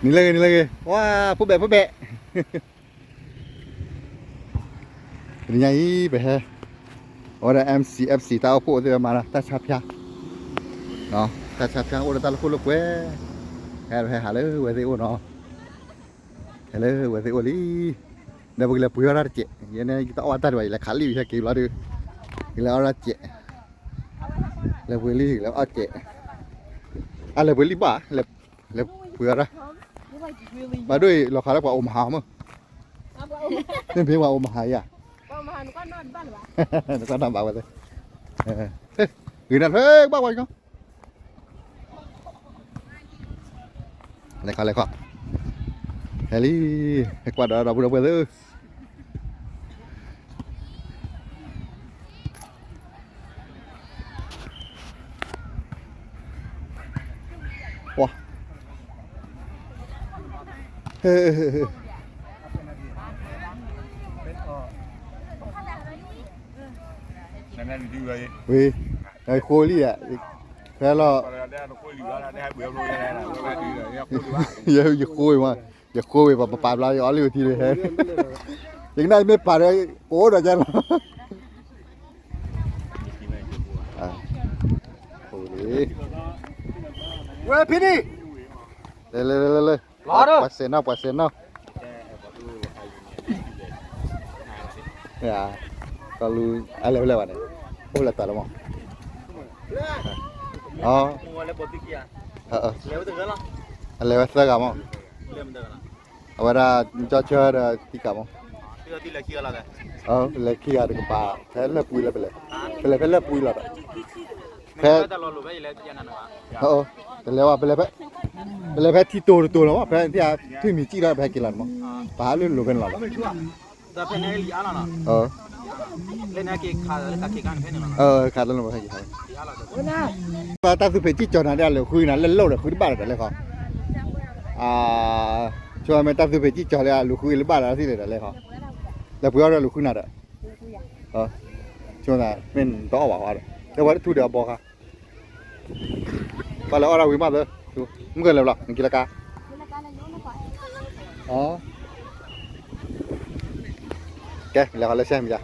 နံၤလၢဂ့ၤ နံၤလၢဂ့ၤ ဝါ ဖိဘဲၣ် ဖိဘဲၣ် တနံၤညါအံၤ ပဟဲ အဝဲဒၣ် M C F C တၢ်အိၣ်ဖှိၣ်သ့ၣ်ဝဲမၤလၢ တၢ်ဆါဖၠါ တၢ်ဆါဖၠါအိၣ်ဒီးတၢ်လၢခိၣ်လၢပှဲၤ ဟဲ ဟဲဟးလၢဝဲသ့ၣ်အိၣ်နီၤ ဟဲလၢဝဲသ့ၣ်အိၣ်လံ ဒီးပကလဲၤပှ့ၤအီၣ်တၢ်တစဲး ယဲန့ၣ် ယတအီၣ်ဘၣ်တၢ်တဘၣ် ယလဲၤခးလံာ်ဝံၤဟဲက့ၤဘျီဒီး ယလဲၤအီၣ်တၢ်တစဲး လဲၤပှ့ၤလံ လဲၤအီၣ်တစဲး အလဲၤပှ့ၤလံဘၣ် လဲၤပှ့ၤအီၣ်တၢ် ဘၣ်ဒိအံၤ လီၤခးလၢပှၤအိၣ်မဟါမး မ့ၢ်ဖဲပှၤအိၣ်မဟါယၤ နကွၢ်နီၣ်ဘၣ်ဝဲသ့ၣ် ဂ့ၤနၤထွဲကဘၣ်ဝဲကီ လဲၤခီ လဲၤခီ ဟဲလံ ဟဲကွၢ်ဒီးဒီပုၢ်ဒီဝဲၢ်သ့ၣ် ပှၤ ဝံၤ ယဃိလံဧါ ဖဲလီၤ ယဃိမး ယဃိဝံၤ ပပာ်ဘျါ ယအီၣ်လံဝံၤထံလံ ယကနၣ်ယမ့ၢ်ပာ်ဒီး ကအိၣ်ဒီးကဲလီၤ ဝဲဖံနံၣ် လဲၤလဲၤလဲၤလဲၤလဲၤ ပှၤစဲးနီၣ် ပှၤစဲးနီၣ် ကလူ အလဲၤဖဲလဲၣ်ဘၣ်န့ၣ် အိၣ်ဖဲလဲၣ်တၢ်လီၤမး အလဲၤဝဲသၢဂၤမး အဝဲဒၣ် ကၠီဆၢဒီးတံၢ်ကးမး လဲၤခံဂၤတကပၤ ဖဲလၢပှံၤလီၤ ပလဲၤ ပလဲၤဖဲလၢပှံၤလီၤဒီး ဖဲ ပလဲၤဝဲ ပလဲၤဖဲ ပလဲၤဖဲထံတိၤတတိၤလီၤမး ဖဲထံၣ်မံၤစံၣ်ဒီးဖဲက့ၤလီၤမး ပဟးလၢလိၤဖဲန့ၣ်လီၤ ခးလၢလိၤဖဲက့ၤ တၢ်သူဖံးစံၣ်ကၠီၤနၤဒ်အလိာ်ဃုနၤ လၢလိၣ်ဒီးဃုတဘၣ်ဒီးတၢ်လဲၤခီ ဆိမ့ၢ်တၢ်သူဖံးစံၣ်ကၠီၤလၢအလိာ်ဃုလၢဘၣ်ဒီးသ့ၣ်လဲၣ်တၢ်လဲၤခီ လဲၤပှ့ၤအီၣ်ဒီးလိာ်ဃုနၤဒီး ဆိမ့ၢ်တအီၣ်ဘၣ်ဃီဒီး တဲဝဲတထူဒီးအဘီဃါ ပှၤလဲၤအီၣ်ဒၣ်ဝံၤမးသၢ မုၢ်ကလဲၤဘျီ နက့ၤလၢကါ ကဲ လဲၤဃီလၢဆဲမံၤဒၣ်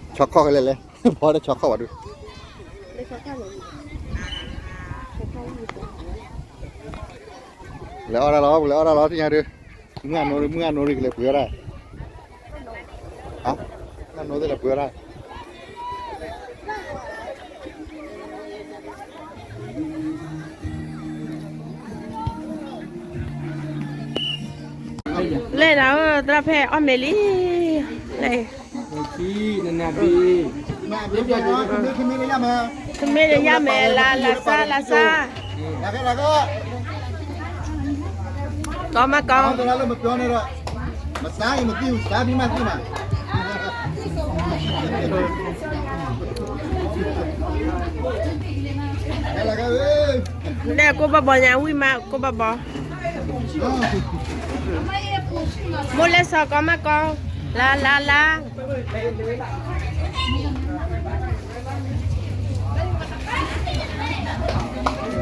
ဆီခီၣ်ကလဲၤလဲၤ ဘီဒီးဆီခီၣ်ဝဲဒုး လဲၤအီၣ်ဒၣ်လီၤ ပလဲၤအီၣ်ဒၣ်လီၤ သ့ၣ်ညါဒုး မုၢ်အနိ မုၢ်အနိရံၣ်ကလဲၤပှ့ၤအီၣ်ဒၣ် မုၢ်အနိသ့ၣ်လဲၤပှ့ၤအီၣ်ဒၣ် လဲၤဒၣ်ဧၢ သရၣ်ဖဲအီၣ်မ့ၤလံ လဲၤ တမ့ၢ်လၢယၤမဲာ် လါ လါစါ လါစါ ကီမးကီ ဒဲးကိၢ်ဘၣ်ဘီညါဝံၣ်မး ကိၢ်ဘၣ်ဘီ မိၢ်လဲၤစီၤကီမးကီ လါ လါ လါ နနအီၣ်လၢအီၤတမ့ၢ်ပှၤ လၢအီၤ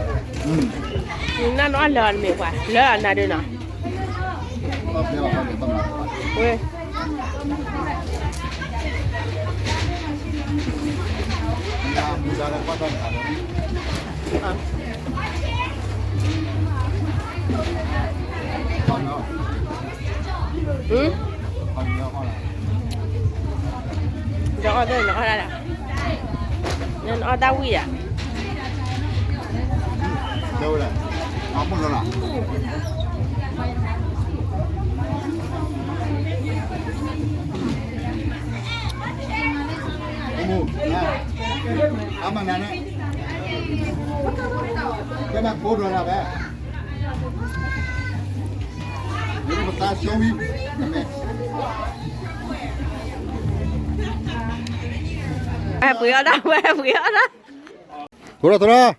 နၤဒုးနီၤ ဝဲ ဒီးအီၣ်ဒၣ်နအီၣ်ဒၣ်လၢ နနအီၣ်တၢ်ဝံၣ်ဧါ အမနၤန့ၣ် ကဲမးကိးဒီးလၢဘဲ ပသးဆိဝံၤ ပှၤပှ့ၤအီၣ်ဒၣ် ပှၤပှ့ၤအီၣ်ဒၣ် ထိးထီၣ်ထိးထီၣ်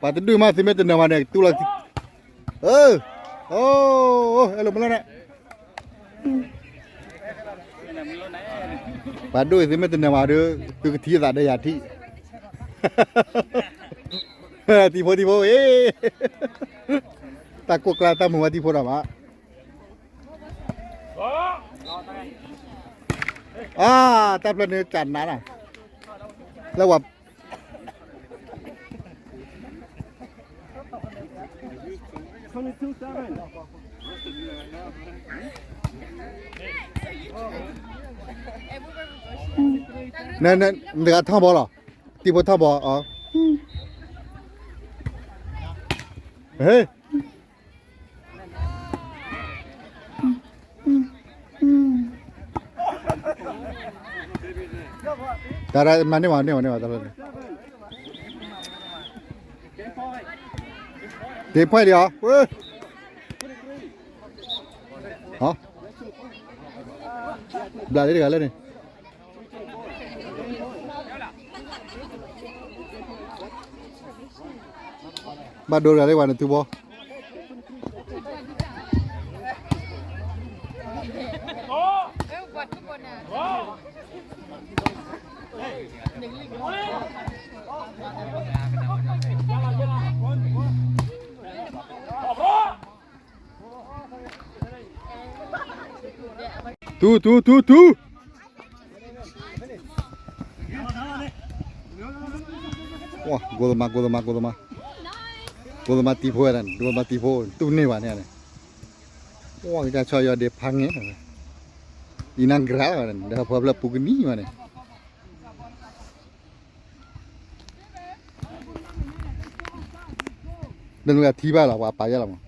ပှၤတဒုမးသုမ့ၢ်တနၢၤမးန့ၣ် တူၢ်လီၤ အၢ အိ အဲၣ်လိာ်မလီၤန့ၣ် ပှၤဒိၣ်အံၤသုမ့ၢ်တနၢၤမးဒီး သုကထံၣ်သးဒီးယၤထံၣ် တံၤဖိတံၤဖိအ့ၣ် တၢ်ကိၢ်ကျါတၢ်မုာ်ဝဲဒံဖိဒီးမး, အါ, တၢ်ဖျၢၣ်န့ၣ်ကနးနၤ, လၢဝဲ နတဂၤထီၣ်ဘီလီၤ, တံၤဖိထီၣ်ဘီအီၤ, ဟ့ၣ် တၢ်မၤန့ၢ်ဝဲ န့ၢ်ဝဲ န့ၢ်ဝဲတၢ်ဖျၢၣ်န့ၣ်, က့ၤဖှဲၣ်ဒံးအီၤ, ဘျးလၢတဂၤလၢန့ၣ် ဘၣ်ဒိတဂၤလၢပှၤန့ၣ်ထူဘီ, တူၤ တူၤ တူၤ တူၤ, ကိၣ်သမါ ကိၣ်သမါ ကိၣ်သမါ, ကိၣ်သမါတံၤဖိဝဲဒၣ်န့ၣ် ကိၣ်သမါတံၤဖိ တူၢ်န့ၢ်ဘၣ်န့ၣ်န့ၣ်, ကဆီယီၤဒ့ဖးငဲၢ်, အံၤနါကြၢးလီၤ ဒီးပှၤဖျၢၣ်ပူၤကနံၤမးန့ၣ် ဒီးနကထံၣ်ဘၣ်လီၤ ပှၤပာ်ယဲလီၤမး,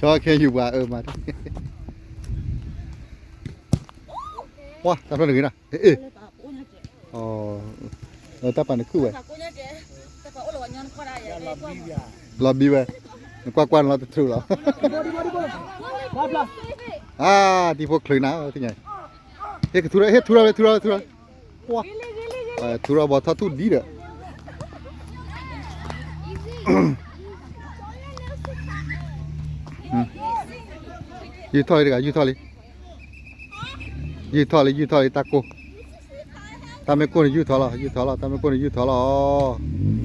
ဆီခဲယူၤပှၤအၢမး, ပှၤတၢ်ဖျၢၣ်တဂ့ၤနီၤ, အ့ၣ်, တၢ်ပာ်နခုၣ်ဝဲ, လီၤဘံဝဲ, နကွၢ်ကွၢ်နလီၤတထူၣ်လီၤ, အါ, တံၤဖိချုးနၤ, သ့ၣ်ညါ, ဟ့ၣ်ကထူထီၣ် ဟ့ၣ်ထူထီၣ်ဝဲ ထူထီၣ်ဝဲ ထူထီၣ်ဝဲ, ပှၤ, ထူထီၣ်ဘီထီၣ်ထူၣ်ဒံဒီး, ယုၢ်ထီၣ်လံတဂၤ ယုၢ်ထီၣ်လံ, ယုၢ်ထီၣ်လံ ယုၢ်ထီၣ်လံ တၢ်ကိၢ်, တၢ်မ့ၢ်ကိၢ်န့ၣ်ယုၢ်ထီၣ်လီၤ ယုၢ်ထီၣ်လီၤ တၢ်မ့ၢ်ကိၢ်န့ၣ်ယုၢ်ထီၣ်လီၤ.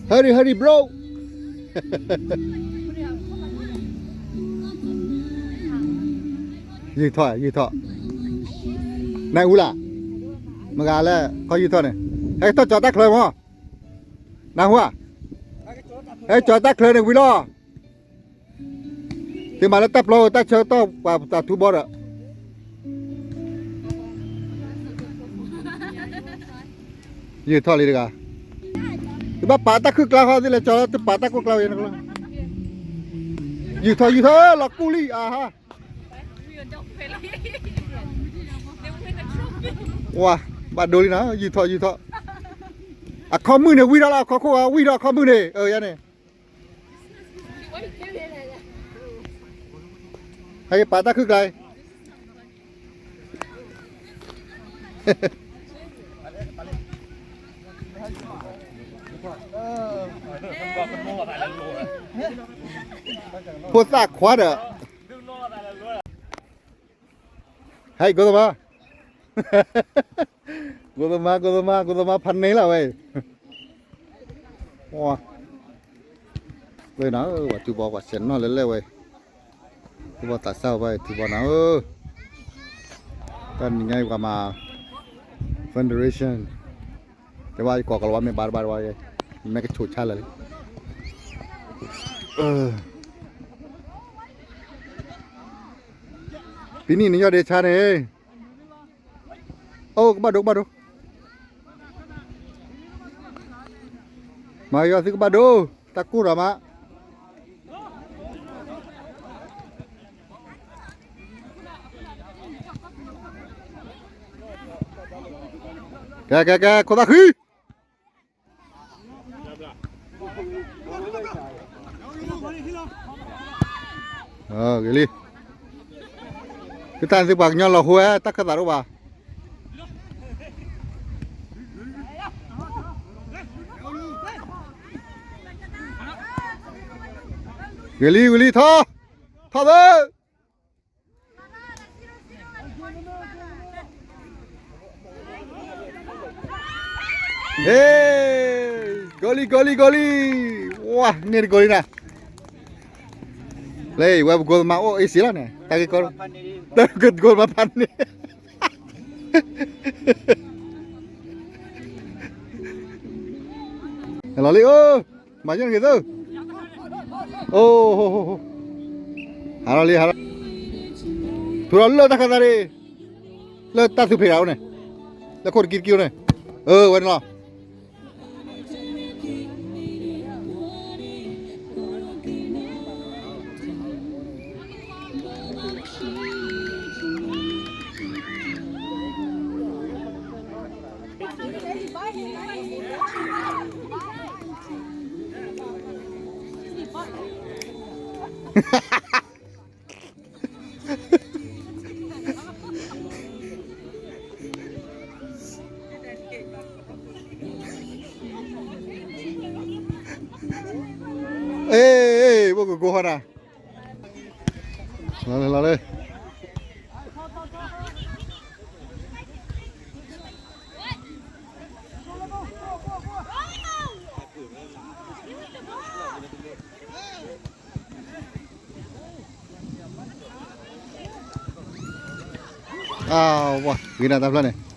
Hurry, hurry, bro. ယုၢ်ထီၣ် ယုၢ်ထီၣ်, နၢ်ဟူလၢ်, မဂၤလၢ ခီယုၢ်ထီၣ်န့ၣ်, ဟဲထီၣ်ကၠီၤတၢ်ချၢမး, နၢ်ဟူဧါ, ဟဲကၠီၤတၢ်ချၢန့ၣ်ဝံၤလီၤ. သုမၤလၢတၢ်ပျီဧိၤ တၢ်ဆၢကတီၢ်ပှၤတၢ်ထူဘီဒီး, ယုၢ်ထီၣ်လံတဂၤ, သုဘၣ်ပာ်တၢ်ခုၣ်ကျါဃီ သုလဲၤကၠီၤလၢသုပာ်တၢ်ကိၢ်ကျါဝဲန့ၣ်, ယုၢ်ထီၣ် ယုၢ်ထီၣ် လီၤကူၣ်လံ အဟါ, ဝါ, ဘၣ်ဒိလံနီၤ ယုၢ်ထီၣ် ယုၢ်ထီၣ်, အခီမုၢ်န့ၣ်ဝံၤဒီးလီၤ အခီခိၣ်ဝံၤဒီးအခီမုၢ်န့ၣ် အၢ ယၤန့ၣ် ဟဲက့ၤပာ်တၢ်ခုၣ်ကျါအံၤ, ဖိသၣ်ခွါဒီး, ဟဲ ကိသမား, ကိသမား ကိသမား ကိသမားဖးန့ၣ်လီၤဝဲ, ဝဲနၤ ပှၤထူဘီပှၤဆဲးနီၣ်လဲၣ်လဲၣ်ဝဲ, ထူဘီသးစၢ်ဝဲ ထူဘီနၤဧၢ, တနံၤညါအံၤပှၤမၤ fundraision တဲဝဲယကိးကလီၤဝါမ့ၢ်ဘၣ်တဘၣ်တဘၣ်, မ့ၢ်ကဆိးဆါလၢာ်လံ, ပံနံၣ်နယီၢ်ဒ့ဆါန့ၣ်, အိၣ်ကဘၣ်ဒိကဘၣ်ဒိ, မၤယီၤသုကဘၣ်ဒိ, တၢ်ကိၢ်ဒီးမး ကဲ ကဲ ကဲ ခိၣ်သၣ်ဃံ, ဂ့ၤလံ, သုတၢ်သုပှၤကညီလီၤဟိဝဲ တၢ်ခၢၣ်သးတအိၣ်ဘၣ်. ဝံၤလံ ဝံၤလံ ထီၣ်, ထီၣ်သၢ, ဟ့ၣ်, ဂိလံ ဂိလံ ဂိလံ, ဝါ န့ၢ်တဂိလံနၤ, လၢဝဲပကိးသမားအိၣ်အ့ၣ်စ့လီၤန့ၣ် တၢ်ဂ့ၢ်ကီ, တၢ်ဂ့ၢ်ကီသမားဖးန့ၣ် လီၤလံအိၣ်, မၤယိၣ်နဂ့ၤသၢ, အိၣ်, ဟးလီၤလံ ဟးလီၤ, ထူလီၤလၢတၢ်ခၢၣ်သးန့ၣ်, လၢတၢ်သူဖံးတၢ်အိၣ်န့ၣ်, လၢခိၣ်တကံတကံအိၣ်န့ၣ်, အၢ ဝဲန့ၣ်လီၤ. အ့ အ့ ဘိၣ်ကကိးဃီနၤ, လီၤလၢ လီၤလၢ အဝါ ဂ့ၤဒၣ်တၢ်ဖျၢၣ်န့ၣ်,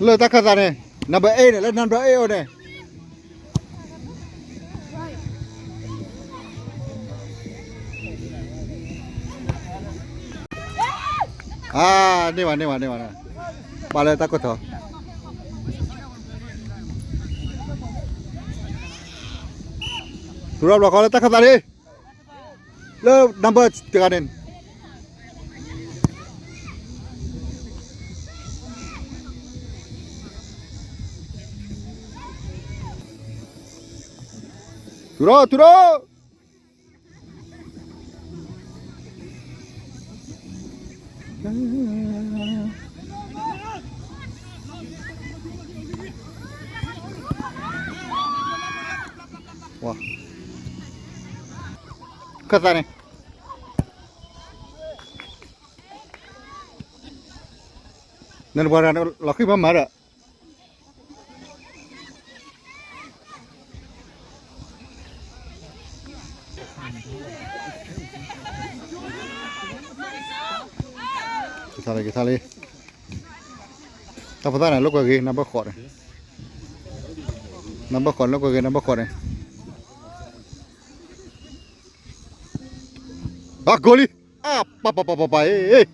လၢတၢ်ခၢၣ်သးန့ၣ် number eight န့ၣ် လၢ number eight အိၣ်န့ၣ် အါ န့ၢ်ဘၣ် န့ၢ်ဘၣ် န့ၢ်ဘၣ်, ပာ်လၢတၢ်ကိၢ်ထီၣ်, ထူလီၤဘျီဃီလၢတၢ်ခၢၣ်သးန့ၣ် လၢ number တဂၤန့ၣ်, ထူလီၤ ထူလီၤ ခၢၣ်သးန့ၣ် နပှၤလီၤဃံၢ်မၤမၤဒီး ကထါလံ ကထါလံ, တၢ်ဖိသၣ်န့ၣ် လိာ်ကွဲဂ့ၤ နဘၣ်ဃီန့ၣ်, နဘၣ်ဃီ လိာ်ကွဲဂ့ၤ နဘၣ်ဃီန့ၣ်, အကိးလံ, အ ပပပပပ အ့